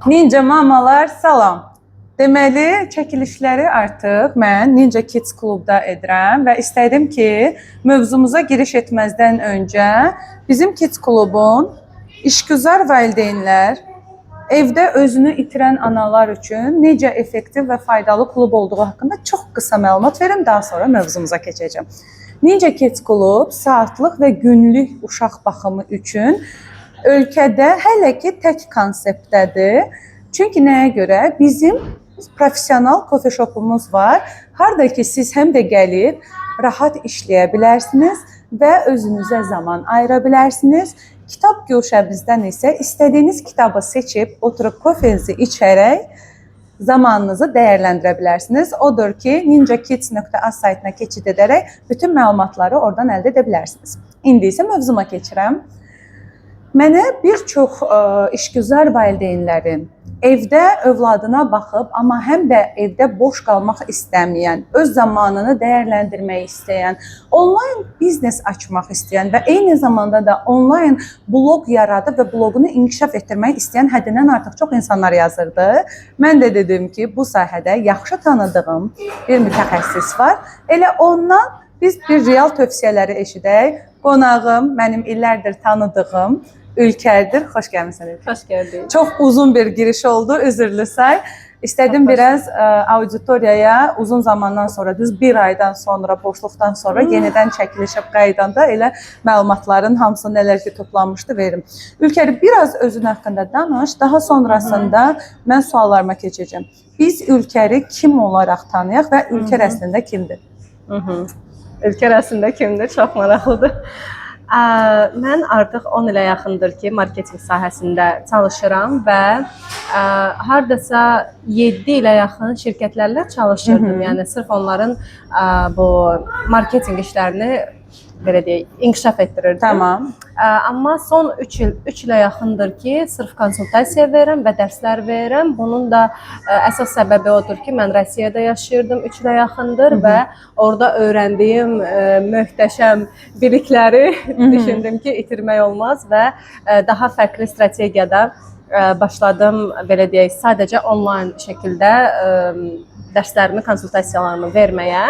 Ninja mamalar, salam. Deməli, çəkilişləri artıq mən Ninja Kids klubda edirəm və istədim ki, mövzumuza giriş etməzdən öncə bizim Kids klubun işgüzar valideynlər, evdə özünü itirən analar üçün necə effektiv və faydalı klub olduğu haqqında çox qısa məlumat verim, daha sonra mövzumuza keçəcəm. Ninja Kids klub saatlıq və günlük uşaq baxımı üçün ölkədə hələ ki tək konseptdədir. Çünki nəyə görə? Bizim professional coffee shopumuz var. Harda ki siz həm də gəlib rahat işləyə bilərsiniz və özünüzə zaman ayıra bilərsiniz. Kitab guşəmizdən isə istədiyiniz kitabı seçib oturub kofenizi içərək zamanınızı dəyərləndirə bilərsiniz. Odur ki, ninjakids.az saytına keçid edərək bütün məlumatları oradan əldə edə bilərsiniz. İndi isə mövzuma keçirəm. Mənə bir çox işgüzar valideynlərin evdə övladına baxıb, amma həm də evdə boş qalmaq istəməyən, öz zamanını dəyərləndirmək istəyən, onlayn biznes açmaq istəyən və eyni zamanda da onlayn bloq yaradıb və bloqunu inkişaf etdirmək istəyən həddindən artıq çox insanlar yazırdı. Mən də dedim ki, bu sahədə yaxşı tanıdığım bir mütəxəssis var. Elə ondan biz bir real tövsiyələri eşidək. Qonağım mənim illərdir tanıdığım Ülkerdir. Xoş gəlmisən Ülker. Xoş gördük. Çox uzun bir giriş oldu, üzrlü say. İstədim Çox biraz auditoriyaya uzun zamandan sonra, düz bir aydan sonra, boşluqdan sonra yenidən çəkilişə qayıdanda elə məlumatların hamısı nələr ki toplanmışdı verim. Ülker, biraz özün haqqında danış, daha sonrasında mən suallarıma keçəcəm. Biz Ülkeri kim olaraq tanıyaq və Ülker əslində kimdir? Ülker əslində kimdir? Çox maraqlıdır. Mən artıq 10 ilə yaxındır ki, marketinq sahəsində çalışıram və hardasa 7 ilə yaxın şirkətlərlə çalışırdım. Yəni sırf onların bu marketinq işlərini belə deyək, inkişaf etdirirdim. Tamam. Amma son 3 il, 3 ilə yaxındır ki, sırf konsultasiya verirəm və dərslər verirəm. Bunun da əsas səbəbi odur ki, mən Rusiyada yaşayırdım 3 ilə yaxındır və orada öyrəndiyim möhtəşəm bilikləri düşündüm ki, itirmək olmaz və daha fərqli strategiyada başladım, belə deyək, sadəcə onlayn şəkildə dərslərimi, konsultasiyalarımı verməyə.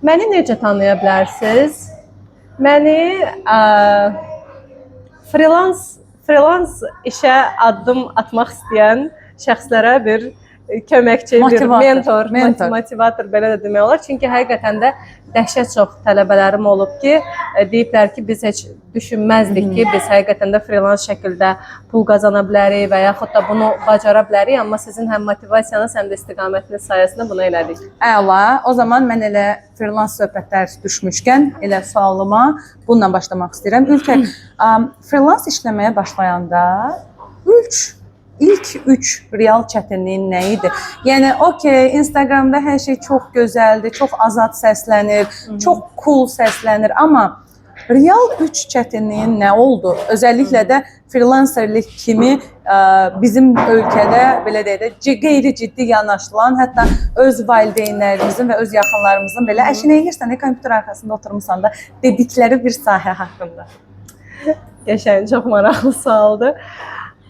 Məni necə tanıya bilərsiniz? Məni freelance işə addım atmaq istəyən şəxslərə bir köməkçi, bir Motivator, mentor, mentor. Motivator belə də demək olar. Çünki həqiqətən də dəhşət çox tələbələrim olub ki, deyiblər ki, biz heç düşünməzdik ki, biz həqiqətən də freelance şəkildə pul qazana bilərik və yaxud da bunu bacara bilərik, amma sizin həm motivasiyanız, həm də istiqamətiniz sayəsində bunu elədik. Əla. O zaman mən elə freelance söhbətlər düşmüşkən elə sualıma bununla başlamaq istəyirəm. Ülker, freelance işləməyə başlayanda ilk üç real çətinliyin nə idi? Yəni, okey, Instagramda hər şey çox gözəldir, çox azad səslənir, çox cool səslənir, amma real üç çətinliyin nə oldu? Özəlliklə də freelancerlik kimi bizim ölkədə belə deyək də qeyri-ciddi yanaşılan, hətta öz valideynlərimizin və öz yaxınlarımızın belə əşi nə edirsən, kompüter arxasında oturmusan da dedikləri bir sahə haqqında. Qəşəng, çox maraqlı sualdır.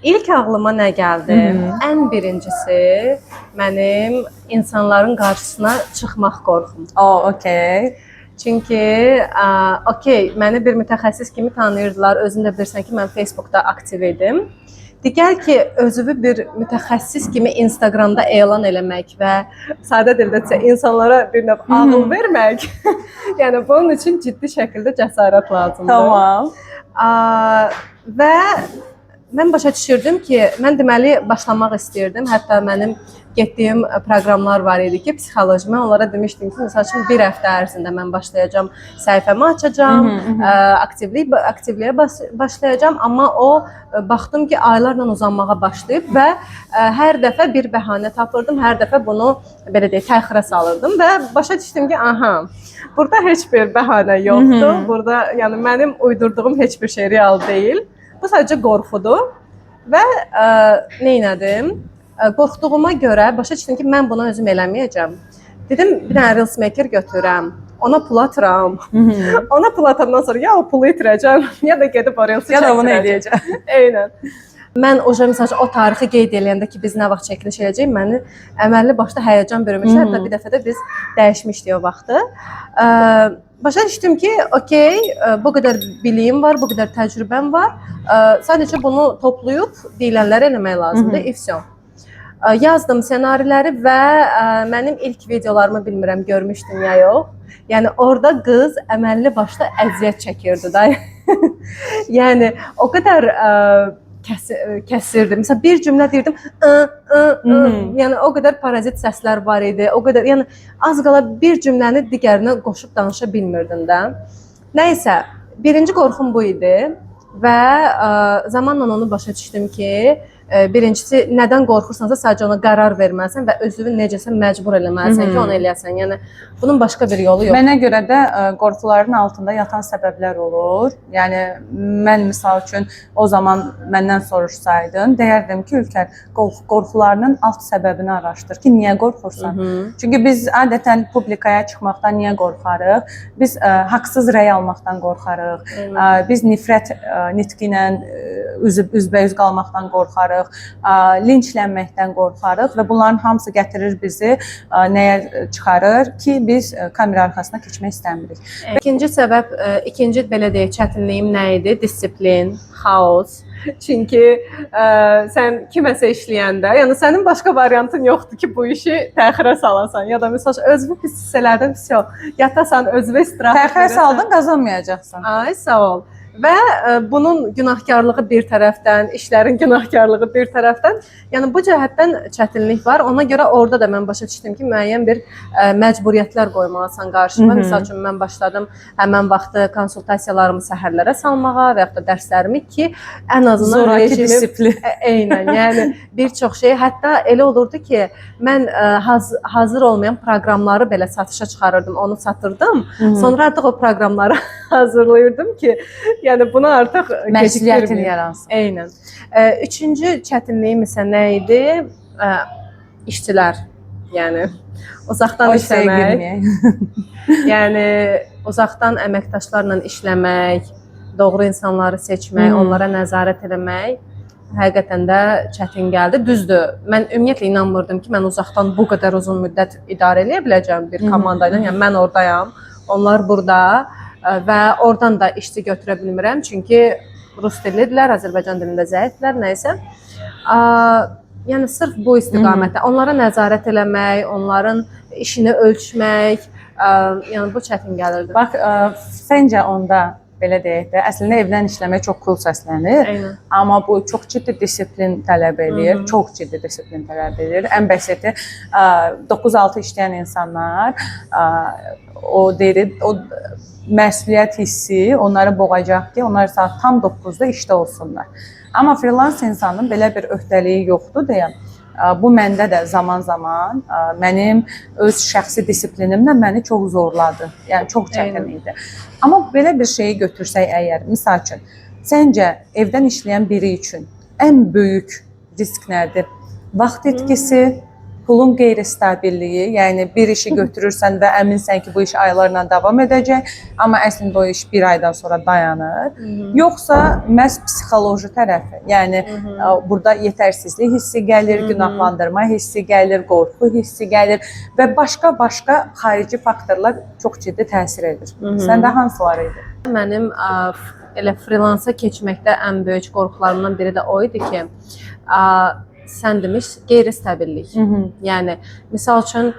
İlk ağlıma nə gəldi? Ən birincisi mənim insanların qarşısına çıxmaq qorxum. Oh, okey. Çünki okey, məni bir mütəxəssis kimi tanıyırdılar. Özün də bilirsən ki, mən Facebookda aktiv idim. Digər ki, özünü bir mütəxəssis kimi Instagramda elan eləmək və sadə dildə desə insanlara bir növ ağıl vermək. Yəni bunun üçün ciddi şəkildə cəsarət lazımdır. Tamam. Və mən başa düşürdüm ki, mən deməli başlamaq istəyirdim. Hətta mənim getdiyim proqramlar var idi ki, psixoloji. Mən onlara demişdim ki, məsəl üçün bir həftə ərzində mən başlayacağam, səhifəmi açacağam, aktivliyə başlayacağam, amma o baxdım ki, aylarla uzanmağa başlayıb və hər dəfə bir bəhanə tapırdım, hər dəfə bunu belə deyək, təxirə salırdım və başa düşdüm ki, aha, burada heç bir bəhanə yoxdur. Burada yəni mənim uydurduğum heç bir şey real deyil. Bu sadəcə qorxudur və nə etdim? Qorxduğuma görə başa düşdüm ki, mən bunu özüm eləməyəcəm. Dedim, bir dənə Reels maker götürürəm. Ona pul atıram. Ona pul atandan sonra ya o pulu itirəcəm, ya da gedib o Reels-i Ya da bunu çəkdirəcəm. eləyəcəm. Eynən. Mən o misal üçün o tarixi qeyd eləyəndə ki, biz nə vaxt çəkiliş eləyəcəyik, məni əməlli başlı həyəcan bürümüşdü. Hətta bir dəfə də biz dəyişmişdik o vaxtı. Başa düşdüm ki, okey, bu qədər biliyim var, bu qədər təcrübəm var. Sadəcə bunu toplayıb deyilənləri eləmək lazımdır. И всё. Yazdım ssenariləri və mənim ilk videolarımı bilmirəm görmüşdün ya yox. Yəni orada qız əməlli başlı əziyyət çəkirdi da. Yəni o qədər kəsirdi. Məsələn bir cümlə deyirdim, ı, ı, ı. Yəni o qədər parazit səslər var idi. O qədər, yəni az qala bir cümləni digərinə qoşub danışa bilmirdin də. Nəysə, birinci qorxum bu idi və zamanla onu başa düşdüm ki, birincisi nədən qorxursansa sadəcə ona qərar verməlisən və özünü necəsə məcbur eləməlisən ki, onu eləyəsən. Yəni bunun başqa bir yolu yoxdur. Mənə görə də qorxuların altında yatan səbəblər olur. Yəni mən misal üçün o zaman məndən soruşsaydın, deyərdim ki, Ülker, qorxularının alt səbəbini araşdır ki, niyə qorxursan? Çünki biz adətən publikaya çıxmaqdan niyə qorxarıq? Biz haqsız rəy almaqdan qorxarıq. Biz nifrət nitqi ilə üzbəüz qalmaqdan qorxarıq, linçlənməkdən qorxarıq və bunların hamısı gətirir bizi nəyə çıxarır ki, biz kamera arxasına keçmək istəmirik. İkinci səbəb, ikinci belə deyək, çətinliyim nə idi? Disiplin, xaos. Çünki sən kiməsə işləyəndə, yəni sənin başqa variantın yoxdur ki, bu işi təxirə salasan ya da məsəl üçün özünü pis hiss elədin, vəsyo, yatasan, özünə istirahət Təxirə verəsən. saldın, qazanmayacaqsan. Ay, sağ ol. Və bunun günahkarlığı bir tərəfdən, işlərin günahkarlığı bir tərəfdən. Yəni bu cəhətdən çətinlik var. Ona görə orada da mən başa düşdüm ki, müəyyən bir məcburiyyətlər qoymalısan qarşına. Məsəl üçün mən başladım həmən vaxtı konsultasiyalarımı səhərlərə salmağa və yaxud da dərslərimi ki, ən azından Zoraki rejimi disiplin. Eynən, yəni bir çox şey, hətta elə olurdu ki, mən hazır olmayan proqramları belə satışa çıxarırdım, onu satırdım. Sonra artıq o proqramları hazırlayırdım ki, yəni bunu artıq Məsuliyyətin gecikdirməyim. yaransın. Eynən. Üçüncü çətinliyim isə nə idi? İşçilər. Yəni uzaqdan O hissəyə işləmək. girməyək. Yəni uzaqdan əməkdaşlarla işləmək, doğru insanları seçmək, onlara nəzarət eləmək həqiqətən də çətin gəldi. Düzdür, mən ümumiyyətlə inanmırdım ki, mən uzaqdan bu qədər uzun müddət idarə eləyə biləcəyəm bir komanda ilə. Yəni mən ordayam, onlar burada və oradan da işçi götürə bilmirəm, çünki rus dillidirlər, Azərbaycan dilində zəifdirlər, nə isə. Yəni sırf bu istiqamətdə onlara nəzarət eləmək, onların işini ölçmək, yəni bu çətin gəlirdi. Bax, səncə onda belə deyək də, əslində evdən işləmək çox cool səslənir. Amma bu çox ciddi disiplin tələb eləyir, çox ciddi disiplin tələb eləyir. Ən bəsiti 9-6 işləyən insanlar o deyir, o məsuliyyət hissi onları boğacaq ki, onlar saat tam 9-da işdə olsunlar. Amma freelance insanın belə bir öhdəliyi yoxdur deyə bu məndə də zaman-zaman mənim öz şəxsi disiplinimlə məni çox zorladı. Yəni çox çətin idi. Amma belə bir şeyi götürsək əgər, misal üçün, səncə evdən işləyən biri üçün ən böyük risk nədir? Vaxt itkisi, pulun qeyri-stabilliyi, yəni bir işi götürürsən və əminsən ki, bu iş aylarla davam edəcək, amma əslində o iş bir aydan sonra dayanır. Yoxsa məhz psixoloji tərəfi, yəni burada yetərsizlik hissi gəlir, günahlandırma hissi gəlir, qorxu hissi gəlir və başqa-başqa xarici faktorlar çox ciddi təsir edir. Səndə hansılar idi? Mənim elə freelansa keçməkdə ən böyük qorxularımdan biri də o idi ki, sən demiş qeyri-stabillik. Yəni misal üçün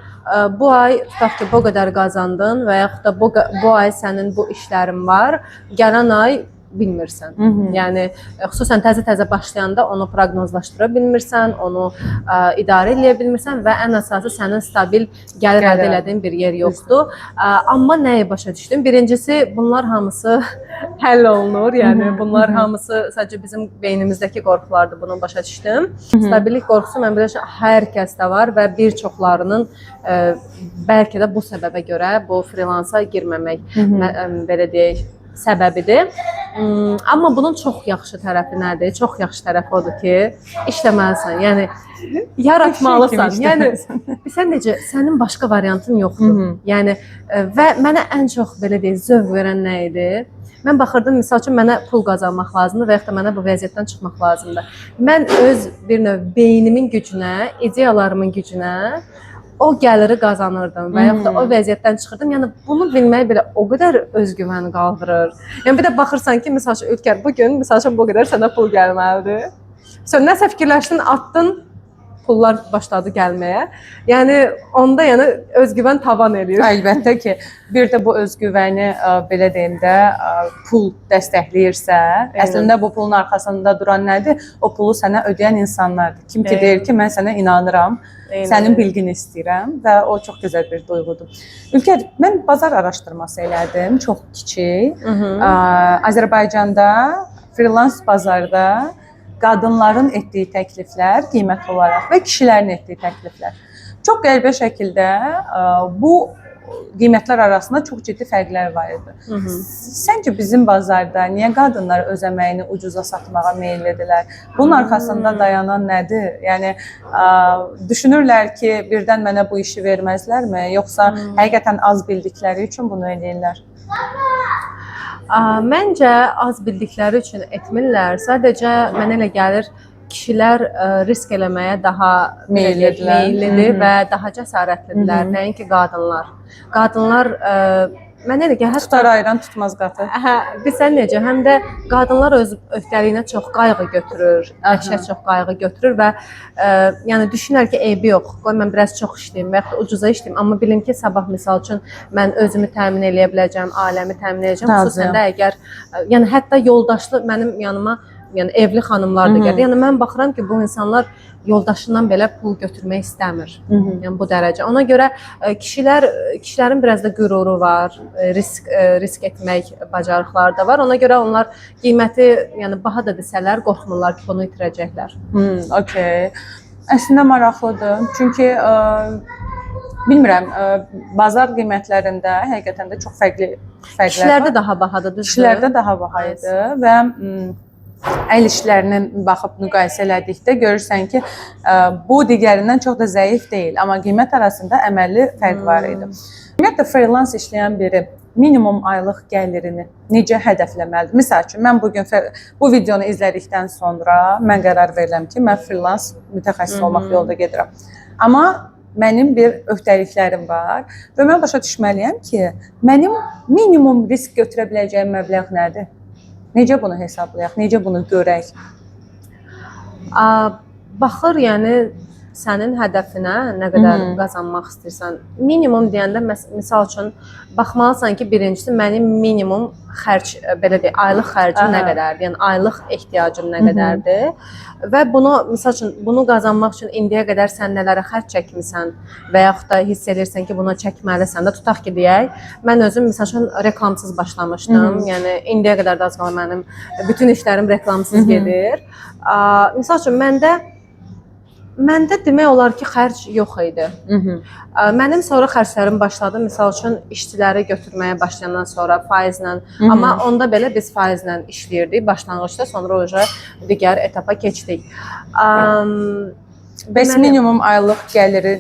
bu ay tutaq ki, bu qədər qazandın və yaxud da bu ay sənin bu işlərin var, gələn ay bilmirsən. Yəni xüsusən təzə-təzə başlayanda onu proqnozlaşdıra bilmirsən, onu idarə eləyə bilmirsən və ən əsası sənin stabil gəlir əldə Gəlir. elədiyin bir yer yoxdur. Amma nəyi başa düşdüm? Birincisi bunlar hamısı həll olunur. Yəni bunlar hamısı sadəcə bizim beynimizdəki qorxulardır. Bunu başa düşdüm. Stabillik qorxusu mən bilirəm hər kəsdə var və bir çoxlarının bəlkə də bu səbəbə görə bu freelansa girməmək belə deyək səbəbidir. Amma bunun çox yaxşı tərəfi nədir? Çox yaxşı tərəfi odur ki, işləməlisən. Yəni yaratmalısan. Yəni sən necə, sənin başqa variantın yoxdur. Yəni və mənə ən çox belə deyək, zövq verən nə idi? Mən baxırdım, misal üçün mənə pul qazanmaq lazımdır və yaxud da mənə bu vəziyyətdən çıxmaq lazımdır. Mən öz bir növ beynimin gücünə, ideyalarımın gücünə o gəliri qazanırdım və yaxud da o vəziyyətdən çıxırdım. Yəni bunu bilmək belə o qədər özgüvəni qaldırır. Yəni bir də baxırsan ki, misal üçün Ülker bu gün misal üçün bu qədər sənə pul gəlməlidir. Sən nəsə fikirləşdin, atdın, pullar başladı gəlməyə. Yəni onda yəni özgüvən tavan eləyir. Əlbəttə ki, bir də bu özgüvəni belə deyim də pul dəstəkləyirsə, əslində bu pulun arxasında duran nədir? O pulu sənə ödəyən insanlardır. Kim ki deyir ki, mən sənə inanıram, sənin bilgini istəyirəm və o çox gözəl bir duyğudur. Ülker, mən bazar araşdırması elədim, çox kiçik. Azərbaycanda freelance bazarda qadınların etdiyi təkliflər qiymət olaraq və kişilərin etdiyi təkliflər. Çox qəribə şəkildə bu qiymətlər arasında çox ciddi fərqlər var idi. Səncə bizim bazarda niyə qadınlar öz əməyini ucuza satmağa meyillidirlər? Bunun arxasında dayanan nədir? Yəni düşünürlər ki, birdən mənə bu işi verməzlərmi, yoxsa həqiqətən az bildikləri üçün bunu eləyirlər? Məncə az bildikləri üçün etmirlər. Sadəcə mənə elə gəlir kişilər risk eləməyə daha meyillidirlər. Meyillidir və daha cəsarətlidirlər, nəinki qadınlar. Qadınlar mənə elə gəlir hətta Tutar ayran, tutmaz qatı. Hə, bilirsən necə, həm də qadınlar öz öhdəliyinə çox qayğı götürür, dəhşət çox qayğı götürür və yəni düşünür ki, eybi yox, qoy mən biraz çox işləyim və yaxud da ucuza işləyim, amma bilim ki, sabah misal üçün mən özümü təmin eləyə biləcəm, ailəmi təmin edəcəm. Xüsusən də əgər yəni hətta yoldaşlı mənim yanıma, yəni evli xanımlar da gəlir. Yəni mən baxıram ki, bu insanlar yoldaşından belə pul götürmək istəmir. Yəni bu dərəcə. Ona görə kişilərin biraz da qüruru var, risk etmək bacarıqları da var. Ona görə onlar qiyməti, yəni baha da desələr qorxmurlar ki, bunu itirəcəklər. Okey. Əslində maraqlıdır. Çünki bilmirəm, bazar qiymətlərində həqiqətən də çox fərqli fərqlər var. Kişilərdə daha bahadır, düzdür? Kişilərdə daha baha idi və əl işlərini baxıb müqayisə elədikdə görürsən ki, bu digərindən çox da zəif deyil, amma qiymət arasında əməlli fərq var idi. Ümumiyyətlə freelance işləyən biri minimum aylıq gəlirini necə hədəfləməlidir? Məsəl üçün mən bu gün bu videonu izlədikdən sonra mən qərar verirəm ki, mən freelance mütəxəssis olmaq yolunda gedirəm. Amma mənim bir öhdəliklərim var və mən başa düşməliyəm ki, mənim minimum risk götürə biləcəyim məbləğ nədir? Necə bunu hesablayaq? Necə bunu görək? Baxır, yəni sənin hədəfinə nə qədər qazanmaq istəyirsən. Minimum deyəndə misal üçün baxmalısan ki, birincisi mənim minimum xərc, belə deyək, aylıq xərcim nə qədərdir? Yəni aylıq ehtiyacım nə qədərdir? Və bunu misal üçün bunu qazanmaq üçün indiyə qədər sən nələrə xərc çəkmisən və yaxud da hiss edirsən ki, buna çəkməlisən də, tutaq ki, deyək, mən özüm misal üçün reklamsız başlamışdım. Yəni indiyə qədər də az qala mənim bütün işlərim reklamsız gedir. Misal üçün məndə demək olar ki, xərc yox idi. Mənim sonra xərclərim başladı. Misal üçün işçiləri götürməyə başlayandan sonra faizlə, amma onda belə biz faizlə işləyirdik başlanğıcda, sonra oca digər etapa keçdik. Bəs minimum aylıq gəliri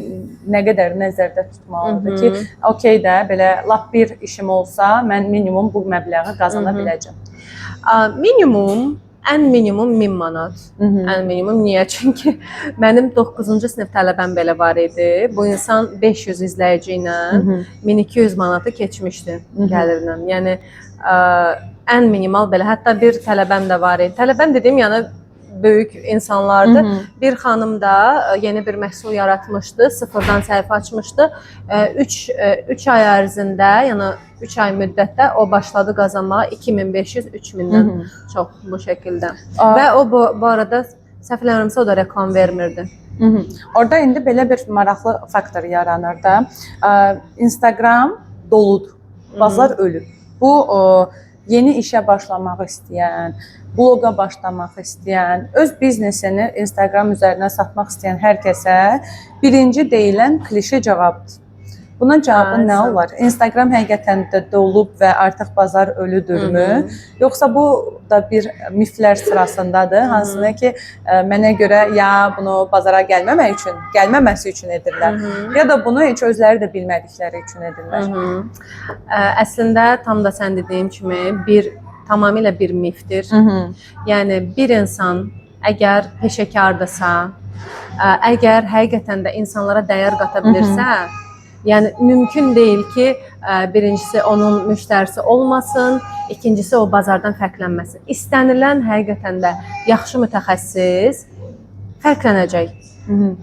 nə qədər nəzərdə tutmalıdır ki, okey də belə lap bir işim olsa, mən minimum bu məbləği qazana biləcəm. Minimum, ən minimum 1000 manat. Ən minimum niyə? Çünki mənim 9-cu sinif tələbəm belə var idi. Bu insan 500 izləyici ilə 1200 manatı keçmişdi gəlirlə. Yəni ən minimal belə. Hətta bir tələbəm də var idi. Tələbəm dediyim, yəni böyük insanlardır. Bir xanım da yeni bir məhsul yaratmışdı, sıfırdan səhifə açmışdı. 3 ay ərzində, yəni 3 ay müddətdə o başladı qazanmağa 2500-3000-dən çox bu şəkildə. Və o bu arada səhv eləmirəmsə o da reklam vermirdi. Orada indi belə bir maraqlı faktor yaranır da. Instagram doludur. Bazar ölüb. Bu yeni işə başlamaq istəyən, bloqa başlamaq istəyən, öz biznesini Instagram üzərindən satmaq istəyən hər kəsə birinci deyilən klişe cavabdır. Buna cavabın nə Aynen. olar? Instagram həqiqətən də dolub və artıq bazar ölüdürmü? Yoxsa bu da bir miflər sırasındadır, hansına ki mənə görə ya bunu bazara gəlməmək üçün, gəlməməsi üçün edirlər, ya da bunu heç özləri də bilmədikləri üçün edirlər. Əslində tam da sən dediyin kimi bir tamamilə bir mifdir. Yəni bir insan əgər peşəkardırsa, əgər həqiqətən də insanlara dəyər qata bilirsə, yəni mümkün deyil ki, birincisi onun müştərisi olmasın, ikincisi o bazardan fərqlənməsin. İstənilən həqiqətən də yaxşı mütəxəssis fərqlənəcək.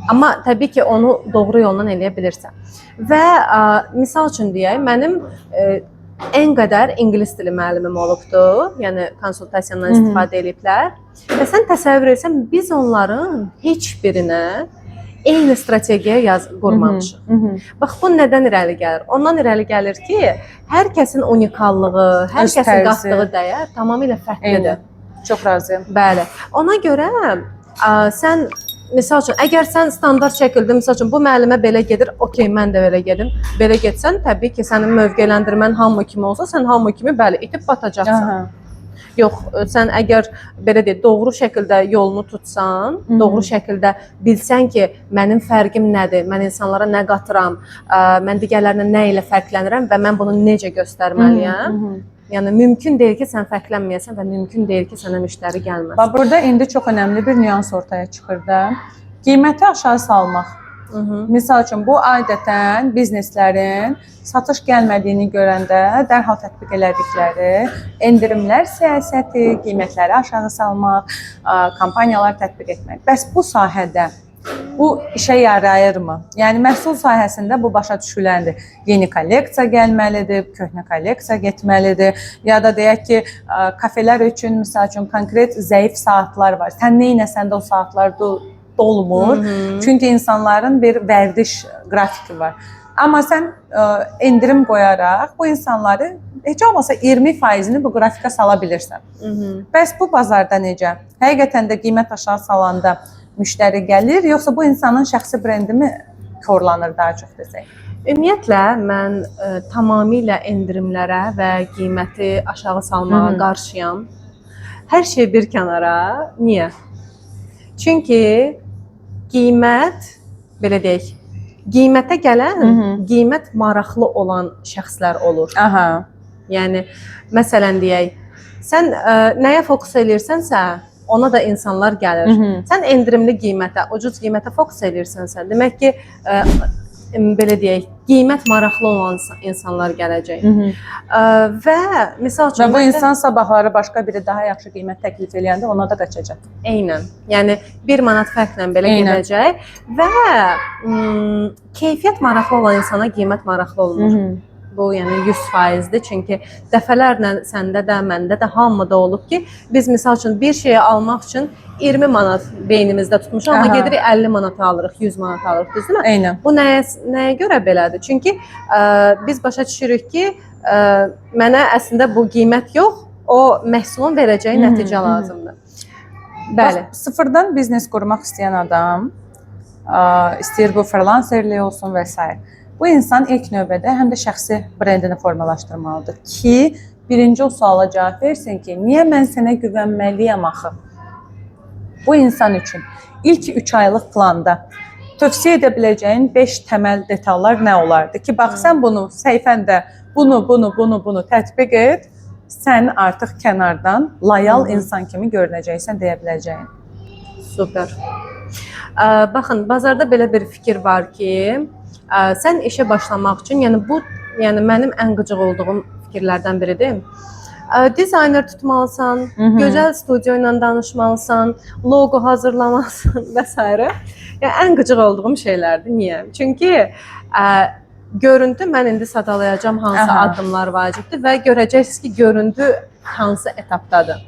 Amma təbii ki, onu doğru yolla eləyə bilirsən. Və misal üçün deyək, mənim ən qədər ingilis dili müəllimim olubdu. Yəni konsultasiyandan istifadə eləyiblər. Və sən təsəvvür etsən, biz onların heç birinə eyni strategiya qurmamışıq. Bax bu nədən irəli gəlir? Ondan irəli gəlir ki, hər kəsin unikallığı, hər Öz kəsin tərzi. qatdığı dəyər tamamilə fərqlidir. Eyni. Çox razıyam. Bəli. Ona görə sən misal üçün əgər sən standart şəkildə misal üçün bu müəllimə belə gedir, okey, mən də belə gedim. Belə getsən, təbii ki, sənin mövqeləndirmən hamı kimi olsa, sən hamı kimi bəli, itib batacaqsan. Yox, sən əgər belə deyək, doğru şəkildə yolunu tutsan, doğru şəkildə bilsən ki, mənim fərqim nədir, mən insanlara nə qatıram, mən digərlərindən nə ilə fərqlənirəm və mən bunu necə göstərməliyəm? Yəni mümkün deyil ki, sən fərqlənməyəsən və mümkün deyil ki, sənə müştəri gəlməsin. Bax burada indi çox önəmli bir nüans ortaya çıxır da. Qiyməti aşağı salmaq. Misal üçün bu adətən bizneslərin satış gəlmədiyini görəndə dərhal tətbiq elədikləri endirimlər siyasəti, qiymətləri aşağı salmaq, kampaniyalar tətbiq etmək. Bəs bu sahədə bu işə yarayırmı? Yəni məhsul sahəsində bu başa düşüləndir. Yeni kolleksiya gəlməlidir, köhnə kolleksiya getməlidir. Ya da deyək ki, kafelər üçün misal üçün konkret zəif saatlar var. Sən nə etsən də o saatlar dolmur. Çünki insanların bir vərdiş qrafiki var. Amma sən endirim qoyaraq bu insanları heç olmasa 20%-ni bu qrafikə sala bilirsən. Bəs bu bazarda necə? Həqiqətən də qiymət aşağı salanda müştəri gəlir, yoxsa bu insanın şəxsi brendimi korlanır daha çox desək? Ümumiyyətlə mən tamamilə endirimlərə və qiyməti aşağı salmağa qarşıyam. Hər şey bir kənara. Niyə? Çünki qiymət belə deyək, qiymətə gələn, qiymət maraqlı olan şəxslər olur. Yəni məsələn deyək, sən nəyə fokus eləyirsənsə, ona da insanlar gəlir. Sən endirimli qiymətə, ucuz qiymətə fokus eləyirsənsə, demək ki, belə deyək, qiymət maraqlı olan insanlar gələcək. Və misal üçün Və bu məndə- insan sabahları başqa biri daha yaxşı qiymət təklif eləyəndə ona da qaçacaq. Eynən. Yəni 1 manat fərqlə belə gedəcək və keyfiyyət maraqlı olan insana qiymət maraqlı olmur. Bu yəni 100%dir. Çünki dəfələrlə səndə də, məndə də, hamıda olub ki, biz misal üçün bir şeyi almaq üçün 20 manat beynimizdə tutmuşuq, amma gedirik 50 manata alırıq, 100 manata alırıq, düzdürmü? Eynən. Bu nəyə görə belədir? Çünki biz başa düşürük ki, mənə əslində bu qiymət yox, o məhsulun verəcəyi nəticə lazımdır. Bəli. Bax, sıfırdan biznes qurmaq istəyən adam, istəyir bu freelancerlik olsun və s. Bu insan ilk növbədə həm də şəxsi brendini formalaşdırmalıdır ki, birinci o suala cavab versin ki, niyə mən sənə güvənməliyəm axı? Bu insan üçün ilk 3 aylıq planda tövsiyə edə biləcəyin 5 təməl detallar nə olardı ki, bax sən bunu səhifəndə bunu, bunu, bunu, bunu tətbiq et, sən artıq kənardan layal insan kimi görünəcəksən deyə biləcəyin. Super. Baxın, bazarda belə bir fikir var ki, sən işə başlamaq üçün, yəni bu, yəni mənim ən qıcıq olduğum fikirlərdən biridir. Dizayner tutmalısan, gözəl studiyo ilə danışmalısan, loqo hazırlamalısan və s. Yəni ən qıcıq olduğum şeylərdir. Niyə? Çünki görüntü mən indi sadalayacağam hansı addımlar vacibdir və görəcəksiniz ki, görüntü hansı etapdadır.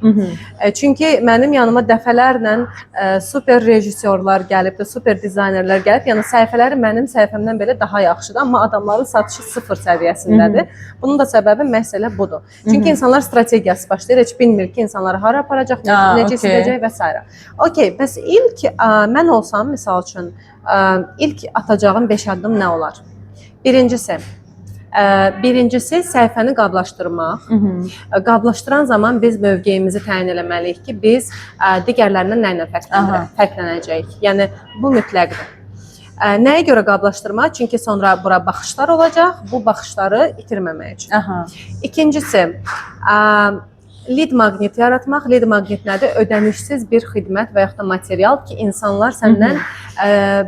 Çünki mənim yanıma dəfələrlə super rejissorlar gəlibdir, super dizaynerlər gəlib. Yəni səhifələri mənim səhifəmdən belə daha yaxşıdır, amma adamların satışı sıfır səviyyəsindədir. Bunun da səbəbi məhz elə budur. Çünki insanlar strategiyası başlayır, heç bilmir ki, insanları hara aparacaq, necə edəcək və s. Okey, bəs ilk mən olsam, misal üçün, ilk atacağım 5 addım nə olar? Birincisi, birincisi səhifəni qablaşdırmaq. Qablaşdıran zaman biz mövqeyimizi təyin eləməliyik ki, biz digərlərindən nə ilə fərqlənəcəyik. Yəni bu mütləqdir. Nəyə görə qablaşdırmaq? Çünki sonra bura baxışlar olacaq. Bu baxışları itirməmək üçün. İkincisi, lead maqnit yaratmaq. Lead maqnit nədir? Ödənişsiz bir xidmət və yaxud da material ki, insanlar səndən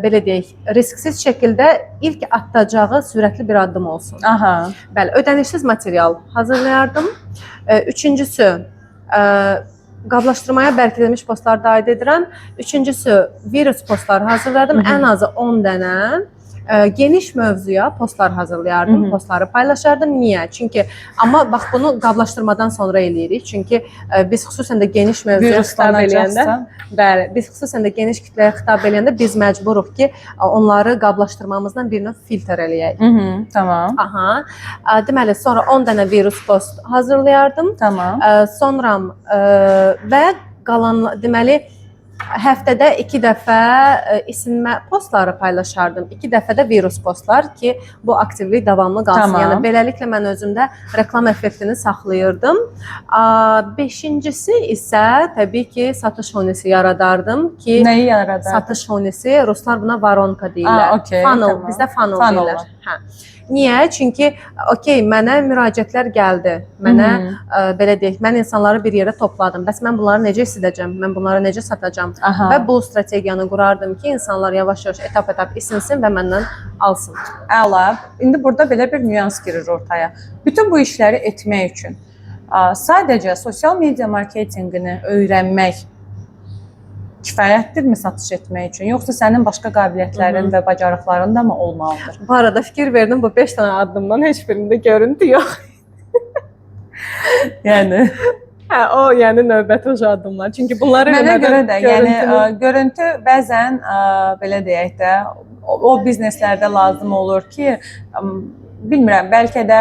belə deyək, risksiz şəkildə ilk atacağı sürətli bir addım olsun. Bəli, ödənişsiz material hazırlayardım. Üçüncüsü, qablaşdırmaya bərkidilmiş postlar da aid edirəm. Üçüncüsü, virus postları hazırladım. Ən azı 10 dənə geniş mövzuya postlar hazırlayardım, postları paylaşardım. Niyə? Çünki amma bax bunu qablaşdırmadan sonra eləyirik. Çünki biz xüsusən də geniş mövzuya xitab eləyəndə, bəli, biz xüsusən də geniş kütləyə xitab eləyəndə biz məcburuq ki, onları qablaşdırmamızdan bir növ filtr eləyək. Tamam. Aha. Deməli, sonra 10 dənə virus post hazırlayardım. Sonra və qalan, deməli, həftədə 2 dəfə isinmə postları paylaşardım. 2 dəfə də virus postlar ki, bu aktivlik davamlı qalsın. Yəni beləliklə mən özümdə reklam effektini saxlayırdım. Beşincisi isə təbii ki, satış hunisi yaradardım ki, Nəyi yaradar? Satış hunisi, ruslar buna воронка deyirlər. Okey, Funnel, bizdə funnel, Funnel. deyirlər. Hə. Niyə? Çünki okey, mənə müraciətlər gəldi. Mənə belə deyək, mən insanları bir yerə topladım. Bəs mən bunları necə isidəcəm? Mən bunları necə satacağam? Və bu strategiyanı qurardım ki, insanlar yavaş-yavaş etap-etap isinsin və məndən alsın. Əla. İndi burada belə bir nüans girir ortaya. Bütün bu işləri etmək üçün sadəcə sosial media marketinqini öyrənmək kifayətdirmi satış etmək üçün, yoxsa sənin başqa qabiliyyətlərin və bacarıqların da mı olmalıdır? Bu arada fikir verdim, bu 5 dənə addımdan heç birində görüntü yox. Yəni Hə, o yəni növbəti o addımlar. Çünki bunları mənə eləmədən görə də, yəni görüntü bəzən belə deyək də, o bizneslərdə lazım olur ki, bilmirəm, bəlkə də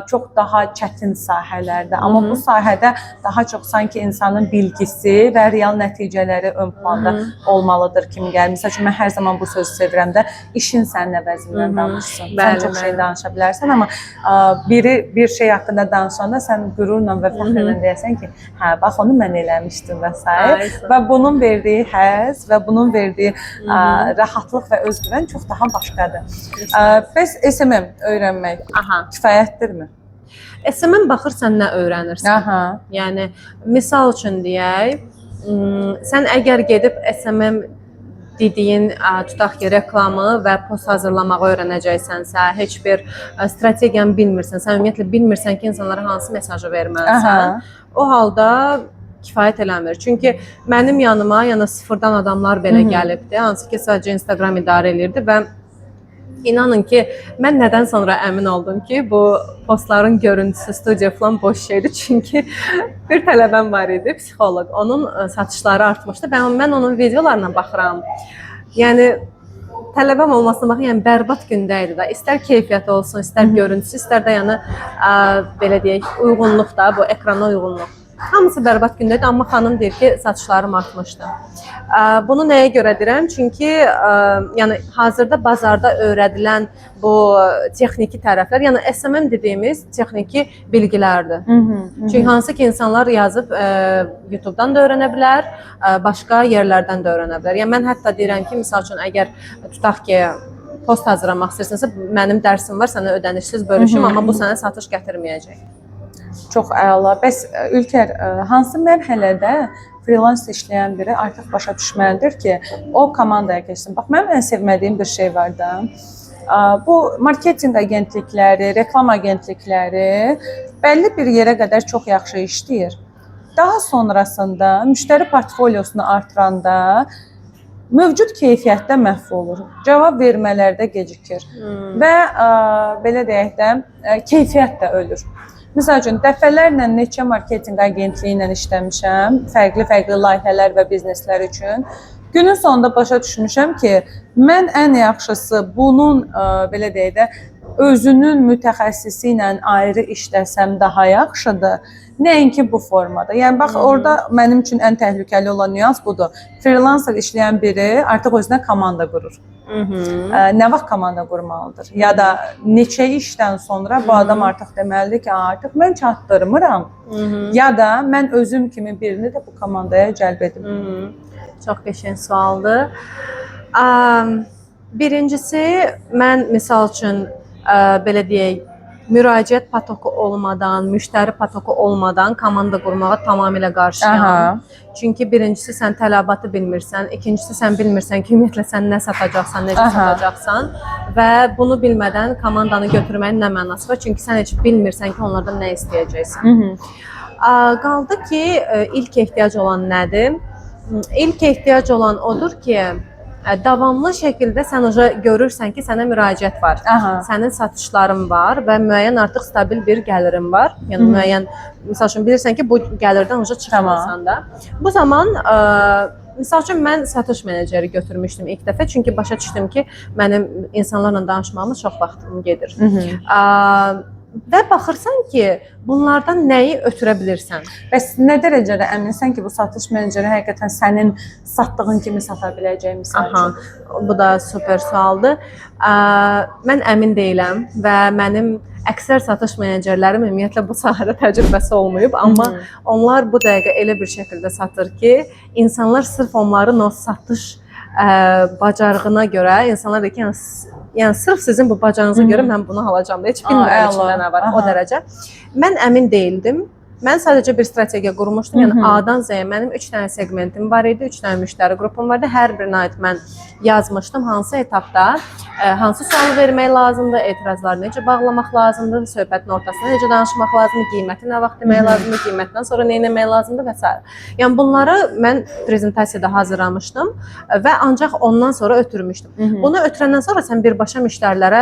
çox daha çətin sahələrdə, amma bu sahədə daha çox sanki insanın bilgisi və real nəticələri ön planda olmalıdır kimi gəlir. Məsəl üçün mən hər zaman bu sözü sevirəm də, işin sənin əvəzindən danışsın. Sən çox şey danışa bilərsən, amma biri bir şey haqqında danışanda sən qürurla və fəxrlə deyəsən ki, hə, bax onu mən eləmişdim və sair. Və bunun verdiyi həzz və bunun verdiyi rahatlıq və özgüvən çox daha başqadır. Bəs SMM öyrənmək kifayətdirmi? SMM baxırsan nə öyrənirsən. Yəni misal üçün deyək, sən əgər gedib SMM dediyin, tutaq ki, reklamı və post hazırlamağı öyrənəcəksənsə, heç bir strategiyanı bilmirsən, sən ümumiyyətlə bilmirsən ki, insanlara hansı mesajı verməlisən. O halda kifayət eləmir. Çünki mənim yanıma, yəni sıfırdan adamlar belə gəlibdi, hansı ki, sadəcə Instagram idarə elirdi və inanın ki, mən nədən sonra əmin oldum ki, bu postların görüntüsü, studiya falan boş şeydir. Çünki bir tələbəm var idi, psixoloq. Onun satışları artmışdı. Mən onun videolarına baxıram. Yəni tələbəm olmasına baxın, yəni bərbad gündə idi da. İstər keyfiyyəti olsun, istər görüntüsü, istər də yəni belə deyək, uyğunluq da, bu ekrana uyğunluq. Hamısı bərbad gündə idi, amma xanım deyir ki, satışlarım artmışdı. Bunu nəyə görə deyirəm? Çünki yəni hazırda bazarda öyrədilən bu texniki tərəflər, yəni SMM dediyimiz texniki bilgilərdir. Çünki hansı ki insanlar yazıb YouTube-dan da öyrənə bilər, başqa yerlərdən də öyrənə bilər. Yəni mən hətta deyirəm ki, misal üçün əgər tutaq ki, post hazırlamaq istəyirsənsə, mənim dərsim var, sənə ödənişsiz bölüşüm, amma bu sənə satış gətirməyəcək. Çox əla. Bəs Ülker, hansı mərhələdə freelance işləyən biri artıq başa düşməlidir ki, o komandaya keçsin? Bax, mənim ən sevmədiyim bir şey var da. Bu marketinq agentlikləri, reklam agentlikləri bəlli bir yerə qədər çox yaxşı işləyir. Daha sonrasında müştəri portfolyosunu artıranda mövcud keyfiyyətdə məhv olur. Cavab vermələrdə gecikir. Və belə deyək də, keyfiyyət də ölür. Məsəl üçün dəfələrlə neçə marketinq agentliyi ilə işləmişəm, fərqli-fərqli layihələr və bizneslər üçün. Günün sonunda başa düşmüşəm ki, mən ən yaxşısı bunun belə deyək də Özünün mütəxəssisi ilə ayrı işləsəm daha yaxşıdır. Nəinki bu formada. Yəni bax orada mənim üçün ən təhlükəli olan nüans budur. Freelancer işləyən biri artıq özünə komanda qurur. Nə vaxt komanda qurmalıdır? Ya da neçə işdən sonra bu adam artıq deməlidir ki, artıq mən çatdırmıram. Ya da mən özüm kimi birini də bu komandaya cəlb edim. Çox qəşəng sualdır. Birincisi, mən misal üçün belə deyək, müraciət potoku olmadan, müştəri potoku olmadan komanda qurmağa tamamilə qarşıyam. Çünki birincisi sən tələbatı bilmirsən, ikincisi sən bilmirsən ki, ümumiyyətlə sən nə satacaqsan, necə satacaqsan və bunu bilmədən komandanı götürməyin nə mənası var? Çünki sən heç bilmirsən ki, onlardan nə istəyəcəksən. Qaldı ki, ilk ehtiyac olan nədir? İlk ehtiyac olan odur ki, davamlı şəkildə sən oja görürsən ki, sənə müraciət var. Sənin satışların var və müəyyən artıq stabil bir gəlirin var. Yəni müəyyən, misal üçün bilirsən ki, bu gəlirdən oja çıxmırsan da. Bu zaman misal üçün mən satış meneceri götürmüşdüm ilk dəfə, çünki başa düşdüm ki, mənim insanlarla danışmağıma çox vaxtım gedir. Və baxırsan ki, bunlardan nəyi ötürə bilirsən? Bəs nə dərəcədə əminsən ki, bu satış meneceri həqiqətən sənin satdığın kimi sata biləcək misal üçün? Bu da super sualdır. Mən əmin deyiləm və mənim əksər satış menecerlərim ümumiyyətlə bu sahədə təcrübəsi olmayıb, amma onlar bu dəqiqə elə bir şəkildə satır ki, insanlar sırf onların o satış bacarığına görə, insanlar deyir ki, yəni sırf sizin bu bacarığınıza görə mən bunu alacağam da, heç bilmirəm içində nə var, o dərəcə. Mən əmin deyildim. Mən sadəcə bir strategiya qurmuşdum. Yəni A-dan Z-yə mənim 3 dənə segmentim var idi, 3 dənə müştəri qrupum var idi. Hər birinə aid mən yazmışdım hansı etapda hansı sualı vermək lazımdır, etirazları necə bağlamaq lazımdır, söhbətin ortasında necə danışmaq lazımdır, qiyməti nə vaxt demək lazımdır, qiymətdən sonra nə etmək lazımdır və sair. Yəni bunları mən prezentasiyada hazırlamışdım və ancaq ondan sonra ötürmüşdüm. Bunu ötürəndən sonra sən birbaşa müştərilərə,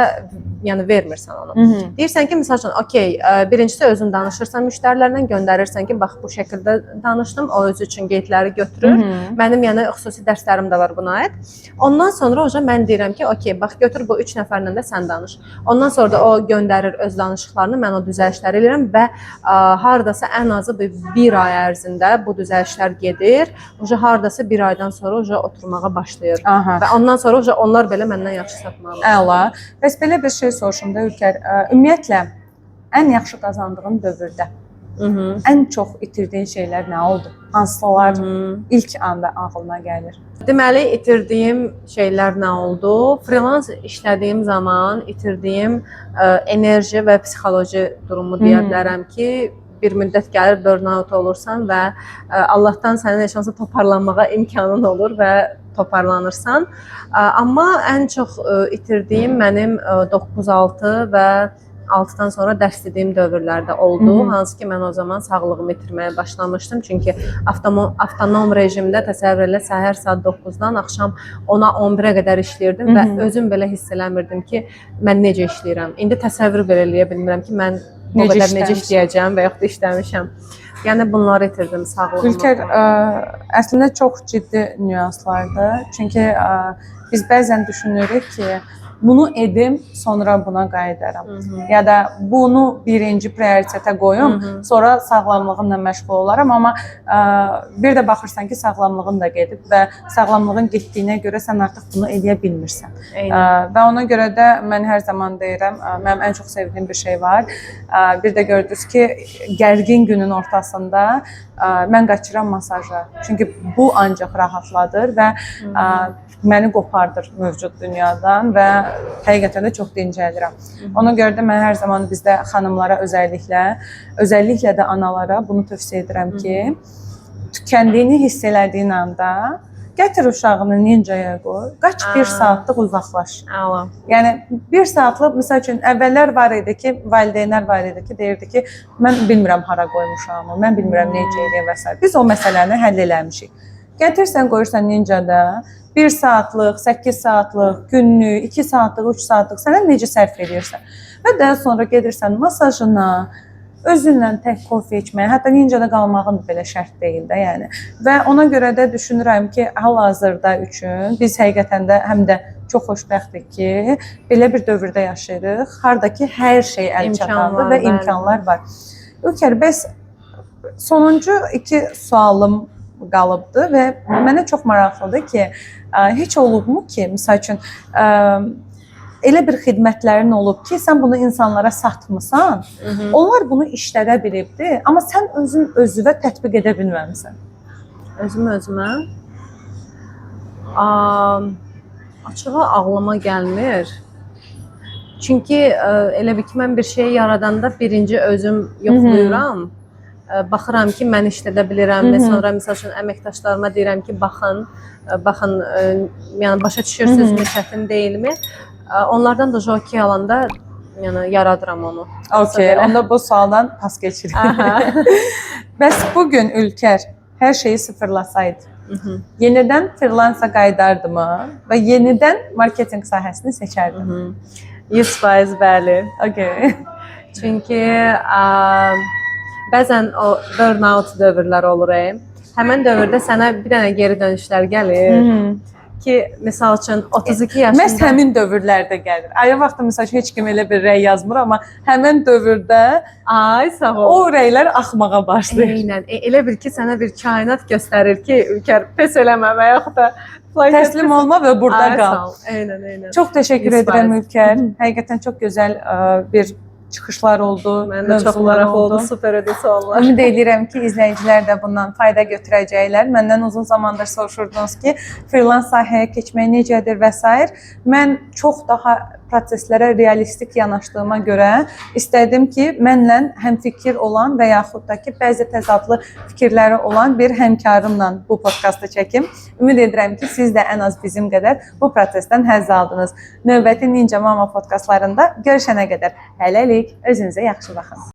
yəni vermirsən onu. Deyirsən ki, misal üçün, okey, birincisi özün danışırsan müştərilərlə, göndərirsən ki, bax bu şəkildə danışdım, o özü üçün qeydləri götürür. Mənim yəni xüsusi dərslərim də var buna aid. Ondan sonra oca mən deyirəm ki, okey, bax götür bu 3 nəfərlə də sən danış. Ondan sonra da o göndərir öz danışıqlarını, mən o düzəlişləri eləyirəm və hardasa ən azı bir ay ərzində bu düzəlişlər gedir. Oca hardasa bir aydan sonra oca oturmağa başlayır. Və ondan sonra oca onlar belə məndən yaxşı satmağa başlayır. Əla. Bəs belə bir şey soruşum da Ülker, ümumiyyətlə ən yaxşı qazandığın dövrdə ən çox itirdiyin şeylər nə oldu? Hansılar ilk anda ağlına gəlir? Deməli, itirdiyim şeylər nə oldu? Freelance işlədiyim zaman itirdiyim enerji və psixoloji durumu deyə bilərəm ki, bir müddət gəlir burnout olursan və Allahdan sənin heç olmasa toparlanmağa imkanın olur və toparlanırsan. Amma ən çox itirdiyim mənim 9-6 və 6-dan sonra dərs dediyim dövrlərdə oldu. Hansı ki, mən o zaman sağlığımı itirməyə başlamışdım. Çünki avtonom rejimdə təsəvvür elə, səhər saat 9-dan axşam 10-a 11-ə qədər işləyirdim və özüm belə hiss eləmirdim ki, mən necə işləyirəm. İndi təsəvvür belə eləyə bilmirəm ki, mən o Necə qədər necə işləmişəm. işləyəcəm və yaxud da işləmişəm. Yəni bunları itirdim, sağlığımı. Ülker, əslində çox ciddi nüanslardır. Çünki biz bəzən düşünürük ki, bunu edim, sonra buna qayıdaram. Ya da bunu birinci prioritetə qoyum, sonra sağlamlığımla məşğul olaram, amma bir də baxırsan ki, sağlamlığın da gedib və sağlamlığın getdiyinə görə sən artıq bunu eləyə bilmirsən. Və ona görə də mən hər zaman deyirəm, mənim ən çox sevdiyim bir şey var. Bir də gördünüz ki, gərgin günün ortasında mən qaçıram masaja. Çünki bu ancaq rahatladır və məni qopardır mövcud dünyadan və həqiqətən də çox dincəlirəm. Ona görə də mən hər zaman bizdə xanımlara özəlliklə də analara bunu tövsiyə edirəm ki, tükəndiyini hiss elədiyin anda gətir uşağını ninjaya qoy, qaç bir saatlıq uzaqlaş. Əla. Yəni bir saatlıq, məsəl üçün əvvəllər var idi ki, valideynlər var idi ki, deyirdi ki, mən bilmirəm hara qoymuşam, mən bilmirəm necə eləyim və sair. Biz o məsələni həll eləmişik. Gətirsən, qoyursan ninjada 1 saatlıq, 8 saatlıq, günlük, 2 saatlıq, 3 saatlıq sənə necə sərf edirsən. Və daha sonra gedirsən masajına, özünlə tək kofe içməyə, hətta ninjada qalmağın belə şərt deyil də, yəni. Və ona görə də düşünürəm ki, hal-hazırda üçün biz həqiqətən də həm də çox xoşbəxtik ki, belə bir dövrdə yaşayırıq, harda ki hər şey əl çatandır İmkanlar, və bəli. imkanlar var. Ülker, bəs sonuncu iki sualım qalıbdı və mənə çox maraqlıdır ki, heç olubmu ki, məsəl üçün elə bir xidmətlərin olub ki, sən bunu insanlara satmısan, onlar bunu işlədə bilibdi, amma sən özün özünə tətbiq edə bilməmisən. Özüm özümə. Açığı ağlıma gəlmir. Çünki elə bil ki, mən bir şey yaradanda birinci özüm yoxlayıram. Baxıram ki, mən işlədə bilirəm və sonra məsəl üçün əməkdaşlarıma deyirəm ki, baxın, baxın, yəni başa düşürsünüzmü, çətin deyilmi? Onlardan da okey alanda yəni yaradıram onu. Okey, Belə. onda bu sualdan pas keçirik. Bəs bu gün Ülker hər şeyi sıfırlasaydı, yenidən freelansa qayıdardı mı və yenidən marketinq sahəsini seçərdi mi? 100% bəli. Okey. Çünki bəzən o burnout dövrlər olur. Həmin dövrdə sənə bir dənə geri dönüşlər gəlir ki, misal üçün 32 yaşında Məhz həmin dövrlərdə gəlir. Ayrı vaxtda məsəl üçün heç kim elə bir rəy yazmır, amma həmin dövrdə ay sağ ol. o rəylər axmağa başlayır. Eynən. Elə bil ki, sənə bir kainat göstərir ki, Ülker pes eləmə və yaxud da Təslim olma və burada Ay, qal. sağ ol. Eynən, eynən. Çox təşəkkür 100%. edirəm Ülker. Həqiqətən çox gözəl bir çıxışlar oldu, Mən də çox mövzular maraqlı oldu, super idi suallar. Ümid edirəm ki, izləyicilər də bundan fayda götürəcəklər. Məndən uzun zamandır soruşurdunuz ki, freelance sahəyə keçmək necədir və s. Mən çox daha proseslərə realistik yanaşdığıma görə istədim ki, mənlə həmfikir olan və yaxud da ki, bəzi təzadlı fikirləri olan bir həmkarımla bu podkastı çəkim. Ümid edirəm ki, siz də ən az bizim qədər bu prosesdən həzz aldınız. Növbəti Ninja Mama podkastlarında görüşənə qədər hələlik özünüzə yaxşı baxın.